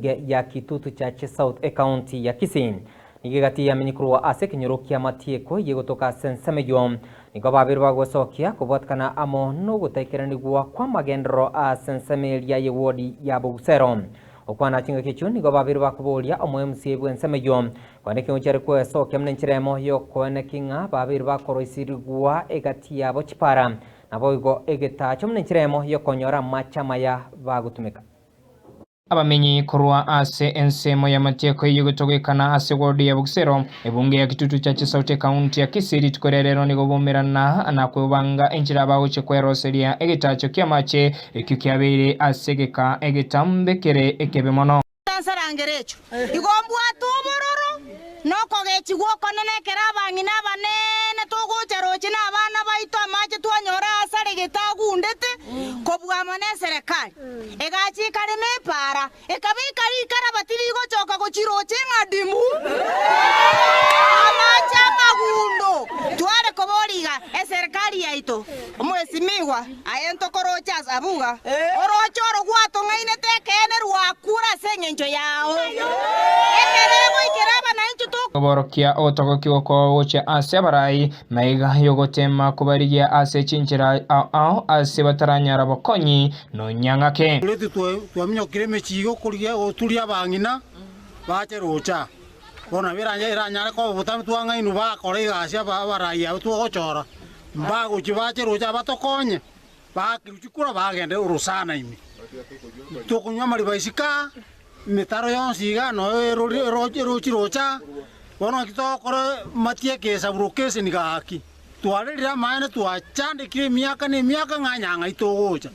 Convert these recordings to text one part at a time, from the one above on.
Ya Kitutu Church South Ecounty ya Kisii. Nigo egati yamenye korwa ase ekenyoro kia Matieko yegotoka ase ensemo eyio. Nigo babere bagwesokia kobwatekana amo nogotaikeranigwa kw'amagenderero ase ensemo eria y'ewodi ya Bogusero. Okwana chingaki echio nigo babere bakoboria omo MCA bw'ensemo eyio kogenda ekeng'uchi are kwesokia buna enchera emo y'okoeneki ng'a babere bakoroisirigwa egati yabo chipara naboigo egetacho buna enchera emo y'okonyora amache amaya bagotumeka. Abamenyi korwa ase ensemo y'amatieko eyio gotogekana ase ward ya Bugisero, ebunge ya Kitutu Church South ekaunti ya Kisii rituko ria rero nigo baumerana na kwebanga enchera bagochia kweroseria egetacho ki'amache ekio kiabeire ase egeka egetambe kere ekebe mono. Tansarangera echo. Igo mbwate obororo na okogechigwa okonene ekero abang'ina abanene togocha roche na abana baito amache twanyora aase aregete agundete kobua amo neserekari. Egacha ekarema epaara, ekabeka rikaraba tirigochoka gochia roche ng'a dimu. Amache amagundo. Tware koboria iga, Eserekari yaito, omwesimigwa, aye ntokoroche ase abwo iga, orooche oro gwatong'ainete ekeene rwakure ase engencho yao. Ekero egoikera aba naintwe to. Koborokia ogotogokigwa kwao gochia ase abarai, maiga y'ogoteema kobarigia ase chinchera ao ao ase bataranyara bokonyi nonya ng'ake. Toretwe twaminyokire emechie igo korigia goturia abang'ina bache roche aa. Bono nabo eranyare koba botambe twang'ainwe bakora egasi abarai abwo twogochora. Mbagochia bache roche abatokonye, baakirwe chikura bagende orosana ime. Tokonywa amariba isiko aa, emetaro yonsi iga noyo erori erochi erochi roche aa, bono naki togokora matia ekesabu location gaki. Twarerire amaene twachandekire emiaka na emiaka ng'a nyang'ai togocha.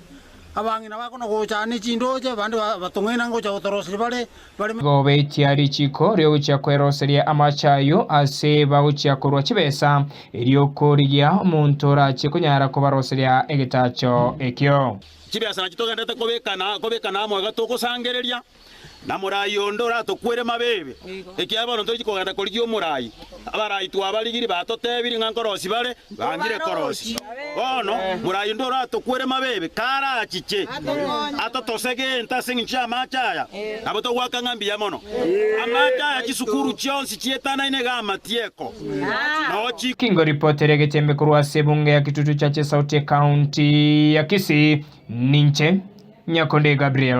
Abang'ina bakona gocha aa ne chindoche, abande batong'aina ngocha gotoroseria bare bareme. Nigo baitia richiiko riogochia kweroseria amache ayio ase bagochia korwa chibesa, erio korigia omonto orache konyara kobaroseria egetacho ekio. Chibesa nachio togenderete kobekana kobekana amo iga togosangereria, na morai onde oratokwere mabebe, ekiagera bono ntorichi kogenda korigia omorai. Abarai twabarigiri batotebirie ng'a nkorosi bare, bangire korosia. Bono morai onde oratokwere mabebe, karachiche atotose gento ase engencho y'amache aya, nabo togoaka ng'a mbuya mono. Amache aya chisukuru chionsi chietanaine iga amatieko, noo chi. Kingo ripoti ere egetembe korwa ase ebunge ya Kitutu Church Sauti Ekaunti ya Kisii, ninche Nyakonde Gabriel.